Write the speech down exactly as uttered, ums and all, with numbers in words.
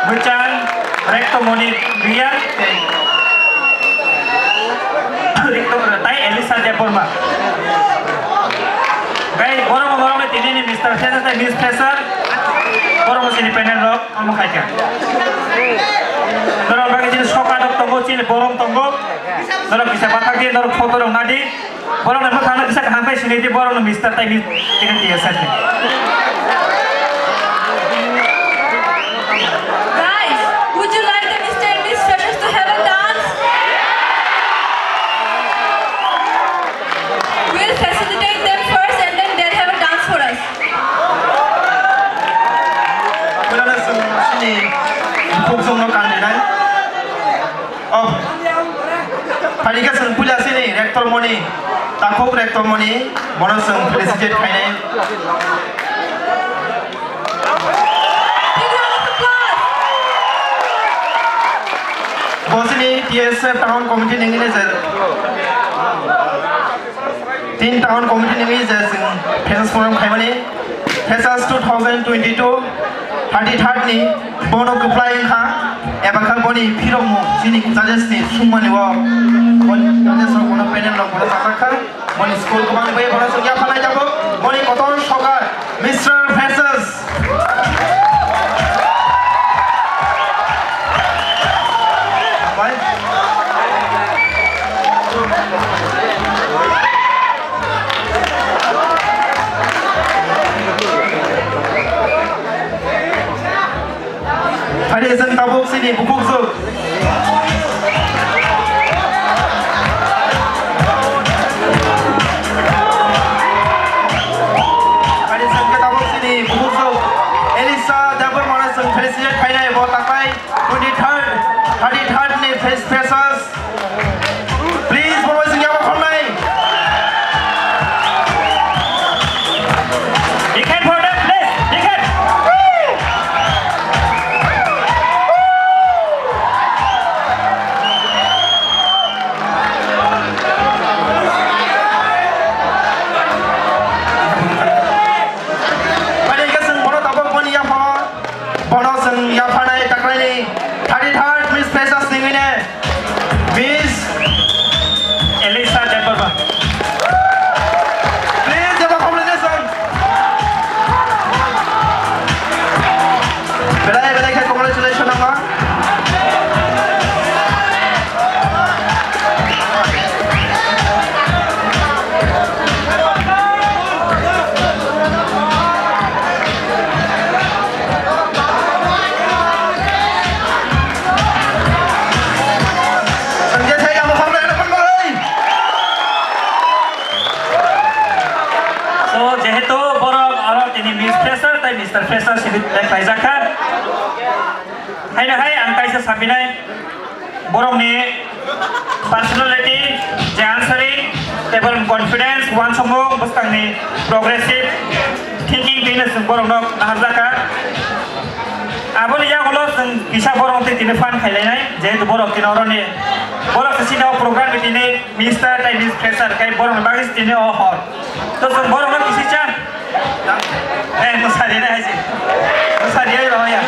Bwchang Rektomoni Riya, Rekto tai Elisa Debbarma. Gai borok borok ni tini ni Mister Fresher tai Miss Fresher. Borok chini panel rok omo khaikha. Norok bagwi chini soka rok tongo, chini borom tongo. Norok kisa bathak di, norok photo rok nadi. Borok no mwkhang no kisa kaham khe sini di, borok no Mister tai Miss ticket di asai. Guys, would you like the Mister and Miss Freshers to have a dance? We'll facilitate them first and then they'll have a dance for us. Puilano chwng chini bukhuk chwngno kanrinai. Oh. Phaikhe chwng puila chini Rector moni, takhuk Rector moni, bono chwng felicitate khainai. Bo chini T S F Town Committee nini je, tin Town Committee nini je chwng Freshers Forum khaimani, Freshers two thousand twenty-two, thirty-third ni bono kwplai wngkha, eba khe boni phirokmung chini judges ni sungmani o, boni judges rok bono panel rok bono chajak kha. Boni school kwbangni bai bono chwng yapharnai tabuk. Boni kotor sokar Mister Freshers. Hambai. Phaidi chwng tabuk chini bukhuk jwk. Phaidi chwng khe tabuk chini bukhuk jwk Elisa Debbarmano chwng felicitate khainai bo taklai twenty-third, thirty-third ni Fresh-, Freshers. Please, bono sing yabo khornai. Big hand for them, please. Big hand. Phaidi khe chwng bono tabuk mani yapha. Bono chwng yapharnai taklaini thirty-third Miss Freshers ni hwnwi Miss Elisa Debbarma. Please, jabo khomlai chwng. Belai belai khe congratulations nangma. So, jehetu borok aro tini Miss Fresher tai Mister Fresher sini tag khlaijak kha. Haino hai ang kaisa sabinai, borokni personality, je answering, tei borokni confidence, uansukmung, bwskangni progressive thinking twi no chwng borokno naharjak kha. Aboni yagulo chwng kisa borok twi tini phan khailainai, jehetu borok tini oroni, borok se sini o program ni tini Mister tei Miss Fresher kai borokni bagwi se tini o hor. To chwng borokno kisi cha. Eh, mwsari re hai se. Mwsari hai rw ya.